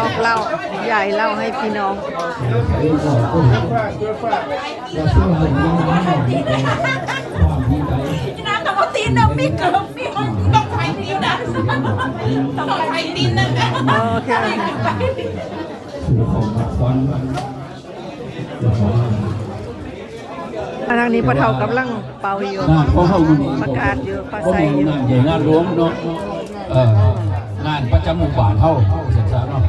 ອອກເຫຼົ້າ ຢາຍເຫຼົ້າໃຫ້ພີ່ນ້ອງ. ນາງກໍບໍ່ຕີນນຳ ມີເກີບ ມີ ຕ້ອງໄຖຕີນນະ ຕ້ອງໄຖຕີນນະ. ໂອເຄ ອັນທາງນີ້ພໍ່ເຖົ້າກຳລັງເປົ່າຢູ່ ປະກາດຢູ່ ປາໄສຢູ່. ງານໃຫຍ່ງານຫຼວງເນາະ ເອີ ງານປະຈຳໝູ່ບ້ານເຮົາ ເຮົາເອີ້ນຊັ້ນເນາະ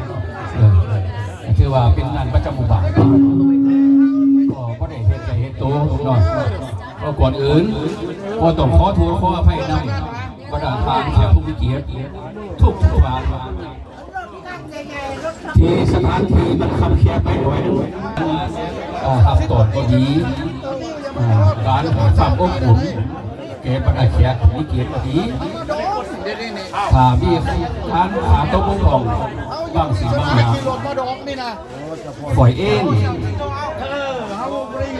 ເອີ ຖືວ່າເປັນງານປະຈຳໝູ່ບ້ານ ກໍບໍ່ໄດ້ເຮັດໃຫຍ່ເຮັດໂຕເນາະ. ກໍກ່ອນອື່ນ ກໍຕ້ອງຂໍໂທດຂໍອະໄພນຳບັນດາທ່ານແຂກຜູ້ມີກຽດທຸກໆທ່ານ ທີ່ສະຖານທີ່ມັນຄັບແຄບໄປໜ້ອຍໜຶ່ງ ເອີ ຮັບຕ້ອນກໍດີ ເອີ ການໃຫ້ຄວາມອົບອຸ່ນແກ່ບັນດາແຂກຜູ້ມີກຽດກໍດີ. ຖ້າມີການຂາດຕົກບົກຜ່ອງບາງສິ່ງບາງຢ່າງ ຂ້ອຍເອງ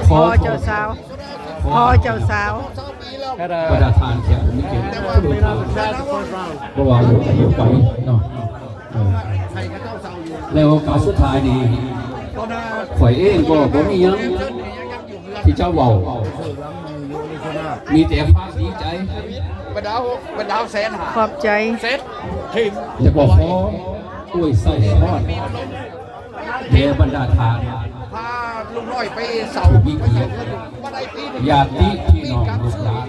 ຂໍໂທດ ພໍ່ເຈົ້າສາວ ພໍ່ເຈົ້າສາວ ບັນດາທ່ານແຂກຜູ້ມີກຽດທຸກທ່ານ ບໍ່ວ່າຢູ່ໄກເນາະ ເອີ ແລ້ວໂອກາດສຸດທ້າຍນີ້ ຂ້ອຍເອງກໍບໍ່ມີຫຍັງທີ່ຈະເວົ້າ ມີແຕ່ຄວາມດີໃຈ ບັນດາຫົກ ບັນດາແສນຫ້າ ຂອບໃຈ ເສັດ ແລ້ວກໍຂໍອວຍໄຊພອນ ແດ່ບັນດາທ່ານ ພາລຸງນ້ອຍໄປເຊົາ ຜູ້ມີກຽດ ຍາດຕິພີ່ນ້ອງລູກຫຼານ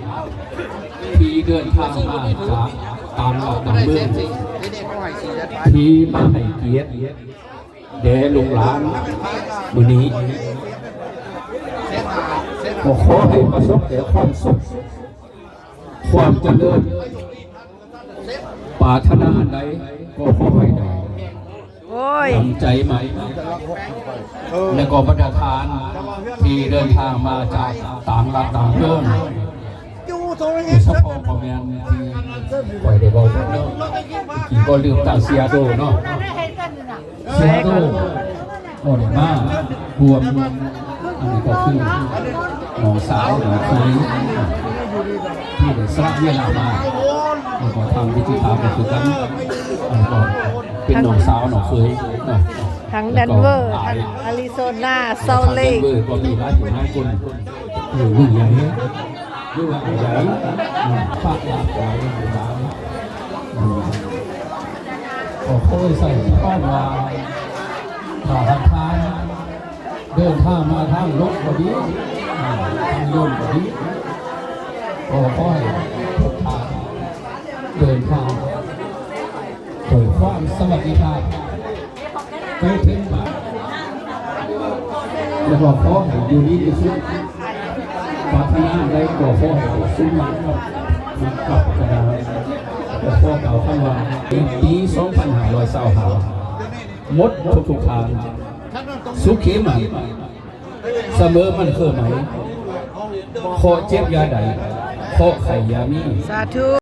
ທີ່ເດີນທາງມາຈາກຕ່າງບ້ານຕ່າງເມືອງ ທີ່ມາໃຫ້ກຽດແດ່ລູກຫຼານມື້ນີ້ ກໍຂໍໃຫ້ປະສົບແຕ່ຄວາມສຸກ ຄວາມຈະເລີນ ປາດຖະໜາອັນໃດກໍຂໍໃຫ້ໄດ້ ໂອ້ຍ ດັ່ງໃຈໝາຍ ແລະກໍບັນດາທ່ານທີ່ເດີນທາງມາຈາກຕ່າງລັດຕ່າງເມືອງ ໂດຍສະເພາະພໍ່ແມ່ນທີ່ຂ້ອຍໄດ້ເວົ້າເມື່ອກີ້ ກໍລືມຕາເຊຍໂດເນາະ. ເຊຍໂດກໍໄດ້ມາຮ່ວມ ອັນນີ້ກໍຄືນ້ອງສາວນ້ອງເຂີຍທີ່ໄດ້ສະຫຼະເວລາມາ ແລ້ວກໍທາງວິທີທາງກໍຄືກັນ ແລ້ວກໍເປັນນ້ອງສາວນ້ອງເຂີຍເນາະ ທັງເດນເວີ ທັງອາຣິໂຊນາ ຊອລເລກ ເດີນເວີກໍມີຫຼາຍຜູ້ຫຼາຍຄົນ ເອີ ເລື່ອງໃຫຍ່ ຫຼືວ່າອັນໃຫຍ່ ອືມ ພະຫຼາກຫຼາຍຫຼາຍ ອືມ ກໍເຄີຍໃຊ້ຄວາມວ່າ ຖ້າຫາກທ່ານເດີນທາງມາທາງລົດກໍດີ ອືມ ທາງຍົນກໍດີ ກໍຂໍໃຫ້ທຸກທ່ານເດີນທາງດ້ວຍຄວາມສະຫວັດດີພາບ ໄປເຖິງບ້ານ ແລ້ວກໍຂໍໃຫ້ຢູ່ດີມີສຸກ ປາດຖະໜາອັນໃດກໍຂໍໃຫ້ສົມຫວັງ ກັບຄະນະ ກໍຂໍກ່າວຄຳວ່າ ໃນປີສອງພັນຫ້າຮ້ອຍຊາວຫ້າ ໝົດທຸກໆທ່ານ ສຸຂີມັງ ສະເໝີມັນຄືໄໝ ເຄາະເຈັບຢ່າໄດ້ ເຄາະໄຂ້ຢ່າມີ ສາທຸ.